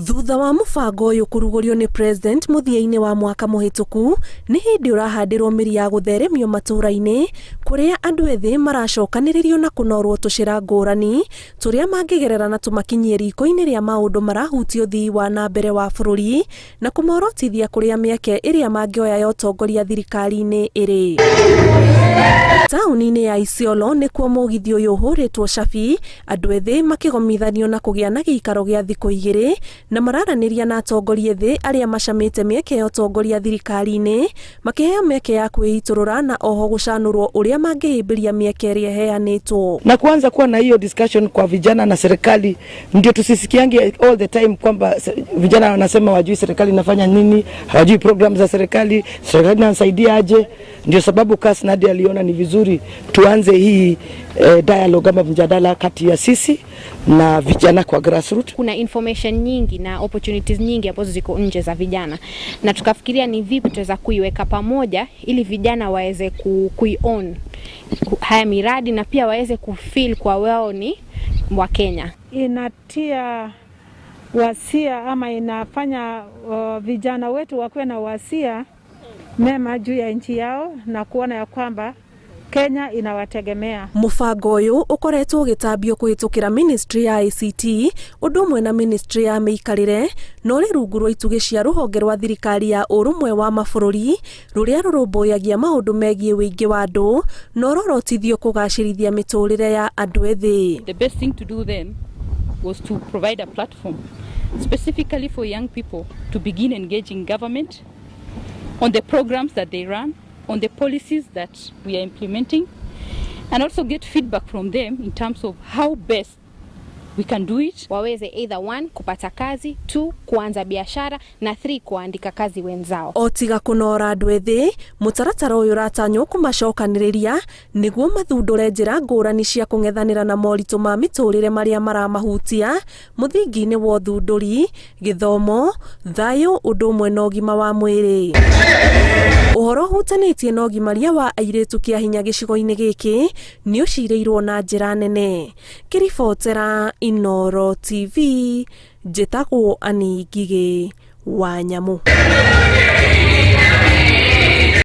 Thutha wa mũbango ũyũ kũrugũrio nĩ President mũthia-inĩ wa mwaka mũhĩtũku, nĩ hĩndĩ ũrahandĩrwo mĩri ya gũtheremio matũũra-inĩ kũrĩa andũ ethĩ maracokanĩrĩrio na kũnorwo tũcĩra ngũrani tũrĩa mangĩgerera na tũmakinyie riko-inĩ rĩa maũndũ marahutia ũthii wa na mbere wa bũrũri na kũmorotithia kũrĩa mĩeke ĩrĩa mangĩoya ya ũtongoria thirikari-inĩ ĩrĩ. Taũni-inĩ ya Isiolo nĩkuo mũgithi ũyũ ũhũrĩtwo cabi, andũ ethĩ makĩgomithanio na kũgĩa na gĩikaro gĩa thikũ igĩrĩ na mararanĩria na atongoria ethĩ arĩa macamĩte mĩeke ya ũtongoria thirikari-inĩ, makĩheo mĩeke ya kwĩitũrũra na oho gũcanũrwo ũrĩa mangĩhĩmbĩria mĩeke ĩrĩa ĩheanĩtwo. Na kuanza kuwa na hiyo discussion kwa vijana na serikali, ndio tusisikiange all the time kwamba vijana wanasema wajui serikali inafanya nini, hawajui program za serikali, serikali inasaidia aje. Ndio sababu Kasnadi aliona ni vizuri tuanze hii dialogue ama mjadala kati ya sisi na vijana kwa grassroots. Kuna information nyingi na opportunities nyingi ambazo ziko nje za vijana, na tukafikiria ni vipi tutaweza kuiweka pamoja ili vijana waweze kui-own haya miradi na pia waweze kufeel kwa wao ni wa Kenya. Inatia wasia ama inafanya vijana wetu wakuwe na wasia mema juu ya nchi yao na kuona ya kwamba Kenya inawategemea. Mũbango ũyũ ũkoretwo ũgĩtambio kũhĩtũkĩra Ministry ya ICT ũndũ ũmwe na Ministry ya mĩikarĩre na ũrĩ rungu rwa itugĩ cia rũhonge rwa thirikari ya ũrũmwe wa mabũrũri rũrĩa rũrũmbũyagia maũndũ megiĩ ũingĩ wa andũ na ũrorotithio kũgacĩrithia mĩtũrĩre ya andũ ethĩ. The best thing to do then was to provide a platform specifically for young people to begin engaging government on the programs that they run, on the policies that we are implementing, and also get feedback from them in terms of how best we can do it. Waweze either one, kupata kazi, two, kuanza biashara na three, kuandika kazi wenzao. O tiga kũnora andũ ethĩ, mũtaratara ũyũ ũratanywo kũmacokanĩrĩria nĩguo mathundũre njĩra ngũrani cia kũng'ethanĩra na moritũ ma mĩtũrĩre marĩa maramahutia mũthingi-inĩ wa ũthundũri, gĩthomo, thayũ ũndũ ũmwe na ũgima wa mwĩrĩ. Ũhoro ũhutanĩtie na ũgimaria wa airĩtu kĩa hinya gĩcigo-inĩ gĩkĩ nĩ ũcirĩirwo na njĩra nene. Ngĩribotera Inooro TV, njĩtagwo Annie Ngigĩ wa Nyamũ.